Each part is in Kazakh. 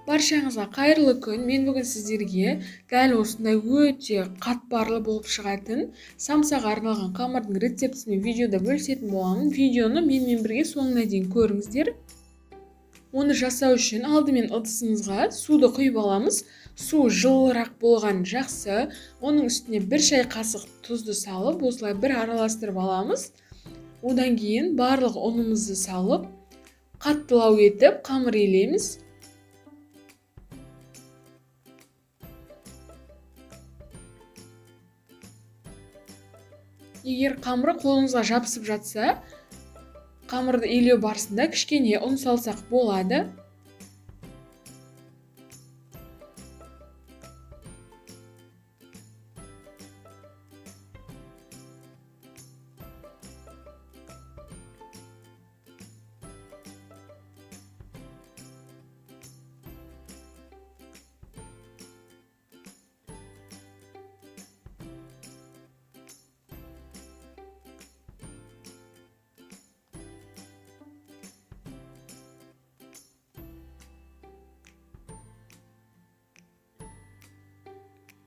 Баршаңызға қайырлы күн. Мен бүгін сіздерге дәл осындай өте қатпарлы болып шығатын самсаға арналған қамырдың рецептісімен видеода бөлісетін боламын. Видеоны менімен бірге соңына дейін көріңіздер. Оны жасау үшін алдымен ыдысымызға суды құйып аламыз. Су жылырақ болған жақсы. Оның үстіне бір шай қасық тұзды салып, осылай бір араластырып аламыз. Одан кейін барлық ұнымызды салып, қаттылау етіп қамыр илейміз. Егер қамыры қолыңызға жабысып жатса, қамырды илеу барысында кішкене ұн салсақ болады.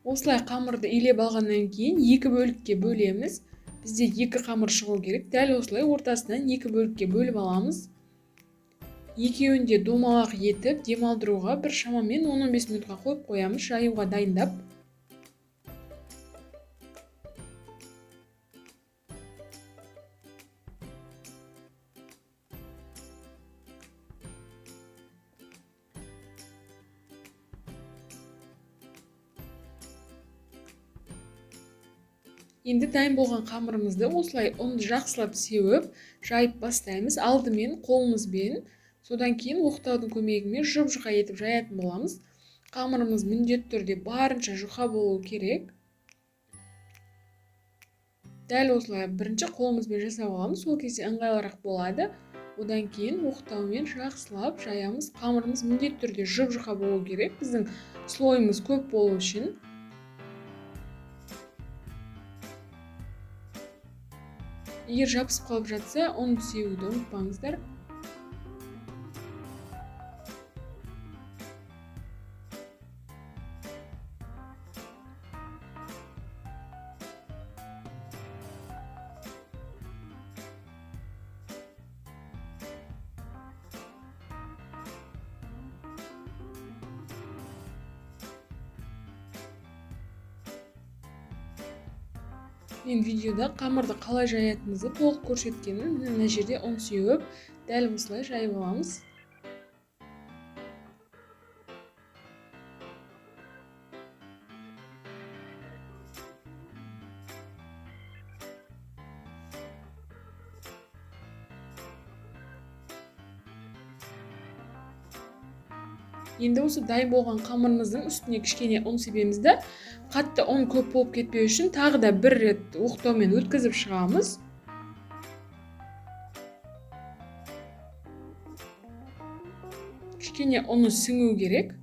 Осылай қамырды илеп алғаннан кейін екі бөлікке бөлеміз. Бізде екі қамыр шығу керек. Дәл осылай ортасынан екі бөлікке бөліп аламыз. Екеуін де домалақ етіп демалдыруға бір шамамен 10-15 минутқа қойып қоямыз, жаюға дайындап. Енді дайын болған қамырымызды осылай ұнды жақсылап сеуіп, жайып бастаймыз. Алдымен қолымызбен, содан кейін оқтаудың көмегімен жұп-жұқа етіп жаятын боламыз. Қамырымыз міндетті түрде барынша жұқа болу керек. Дәл осылай бірінші қолымызбен жасап аламыз, сол кезде ыңғайлырақ болады. Одан кейін оқтаумен жақсылап жаямыз. Қамырымыз міндетті түрде жұп-жұқа болу керек, біздің слойымыз көп болу үшін. Егер жабысып қалып жатса, ұнды сеуді ұмытпаңыздар. Мен видеода қамырды қалай жаятынымызды толық көрсеткенмін. Міне мына жерде ұн сеуіп, дәл осылай жайып аламыз. Енді осы дайын болған қамырымыздың үстіне кішкене ұн себеміз де, қатты ұн көп болып кетпеу үшін тағы да бір рет оқтаумен өткізіп шығамыз. Кішкене ұны сіңу керек.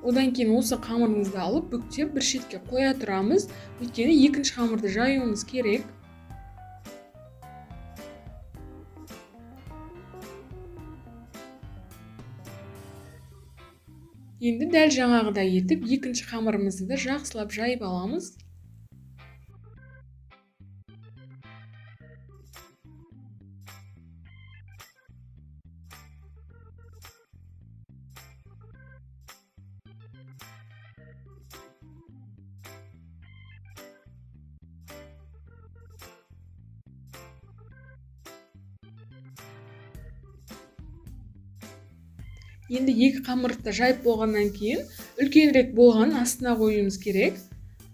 Одан кейін осы қамырымызды алып бүктеп бір шетке қоя тұрамыз. Өйткені екінші қамырды жаюымыз керек. Енді дәл жаңағыдай етіп екінші қамырымызды да жақсылап жайып аламыз. Енді екі қамырды жайып болғаннан кейін үлкенірек болғанын астына қоюымыз керек.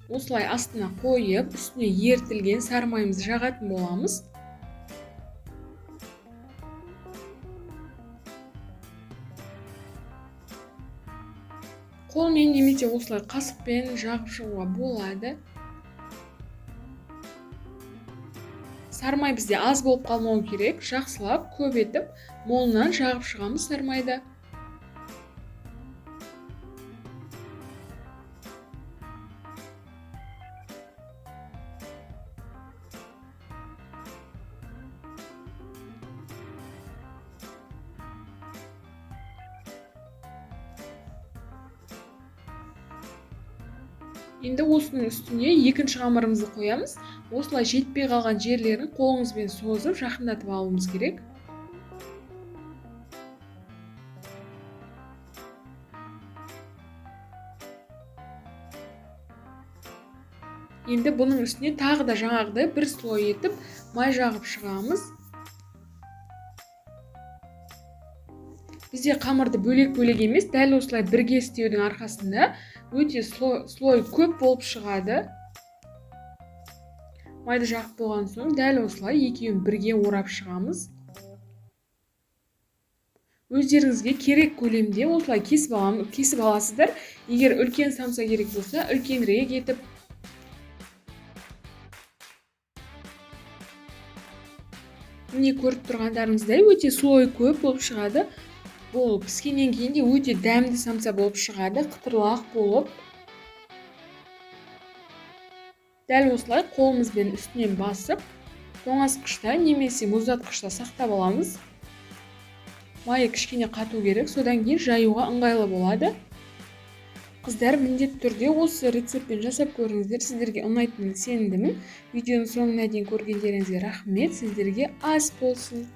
Осылай астына қойып, үстіне ерітілген сары майымызды жағатын боламыз. Қолмен немесе осылай қасықпен жағып шығуға болады. Сары май бізде аз болып қалмау керек, жақсылап көп етіп молынан жағып шығамыз сары майды. Енді осының үстіне екінші қамырымызды қоямыз. Осылай жетпей қалған жерлерін қолыңызбен созып жақындатып алуымыз керек. Енді бұның үстіне тағы да жаңағыдай бір слой етіп май жағып шығамыз. Бізде қамырды бөлек-бөлек емес, дәл осылай бірге істеудің арқасында өте слой көп болып шығады. Майды жағып болған соң дәл осылай екеуін бірге орап шығамыз. Өздеріңізге керек көлемде осылай кесіп аласыздар. Егер үлкен самса керек болса, үлкенірек етіп. Міне көріп тұрғандарыңыздай өте слой көп болып шығады. Бұл піскеннен кейін де өте дәмді самса болып шығады, қытырлақ болып. Дәл осылай қолымызбен үстінен басып, тоңазытқышта немесе мұздатқышта сақтап аламыз. Майы кішкене қату керек, содан кейін жаюға ыңғайлы болады. Қыздар, міндетті түрде осы рецептпен жасап көріңіздер, сіздерге ұнайтынын сенімдімін. Видеоның соңына дейін көргендеріңізге рахмет, сіздерге ас болсын.